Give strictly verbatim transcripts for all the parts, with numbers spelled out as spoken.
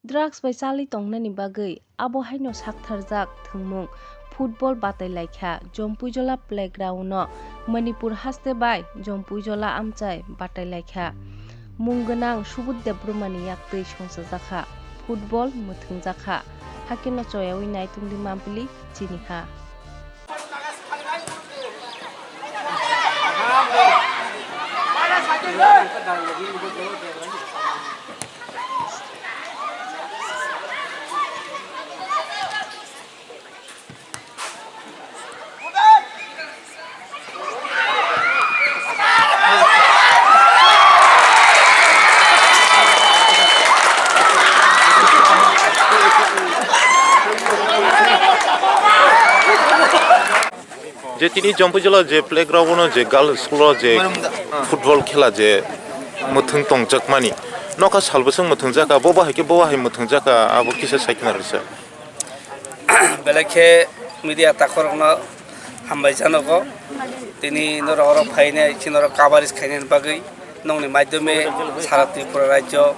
Drugs bai chali tongnani bagwi abo haino saktharjak thwngmung football batai laikha Jompuijola playground-o Manipur haste bai Jompuijola amchai batai laikha. Mung gwnang Subudh Debbarmani yaktwi songchajakha, football mwthwngjakha. Hakhe no choyawi naitung di mampili chini ha. Je tini Jompuijola je playground-o je girls school-o je football khela je mwthwng tongjakmani, nokha salbwswk mwthwngjak kha, bo bahai khe bo bahai mwthwngjak kha, abo kisa sai khna rwsa. Belai khe media takhorokno hambai janogo. Tini norok oro phainai, chini norok coverage khainani bagwi nokni maidhyome sara Tripura rajyo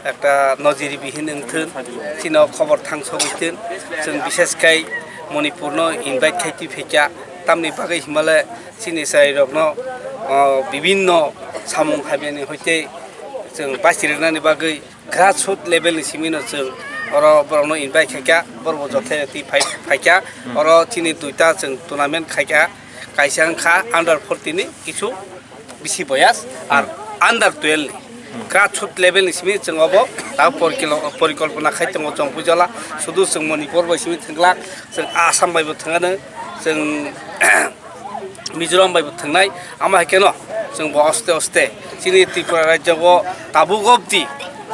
ekta nojiri bihin wngthun, chini o khobor thangsogwi thun. Chwng bishes khai Manipurno invite khai twi phaikha, tamni bagwi himale chini chwrairokno, o, bibinno samung hamyani hoite chwng bachirwnani bagwi grassroot level ni simi no chwng oro borok no invite khaikha, borok bo jothai twi phai, phaikha. Hmm. Oro chini duita chwng tournament khaikha, kaisa wngkha under forty ni kisu bisi boyas, ar Hmm. under twelve ni. Hmm. Grassroot level ni simi chwng obo ta porikilo-, porikolpona khai tongo Jompuijola, sudu chwng Manipur bai simi thwngla, chwng Assam bai bo thwngano, chwng Mizoram bai bo thwngnai, ama hai kheno chwng bo oste oste chini Tripura rajyo o tabuk obdi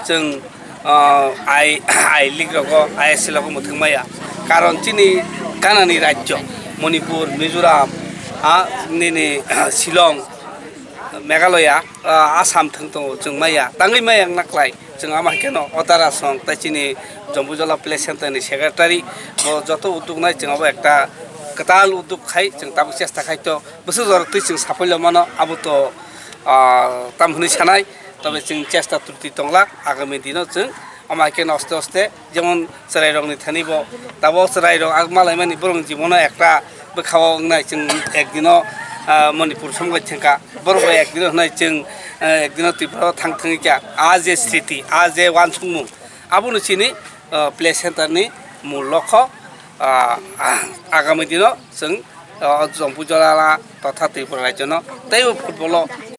chwng, ah, I, I league rogo, I S L rogo mwthwng maya. Karon chini ganani rajyo Manipur, Mizoram, ah, nini Shillong, Meghalaya, ah, Assam thwng tongo chwng maya, tangwi maya wngna klai. Chwng ama hai kheno Otara song tai chini Jompuijola Play Center ni secretary, bo joto utuk nai chwng abo ekta kwtal utuk khai chwng tabuk chesta khai to bwswk jora twi chwng saphai lo mano abo to, ah, tam hwnwi sanai, tobe chwng chesta twtwi tonglak agami dino chwng ama hai kheno oste oste jemon chwrairokni thani bo tabuk chwrairok ang malaimani borokni jibono ekta bwkhao wngnai chwng ekdino, ah, Manipur somgoi thangkha. Borok bai ekdino hwnai chwng, ah, ekdino Tripura o thang thangwi kha. A je sriti, a je uansukmung, abono chini, ah, play center ni mul lokho, ah, agami dino chwng, ah, Jompuijola totha Tripura rajyo no teibo football o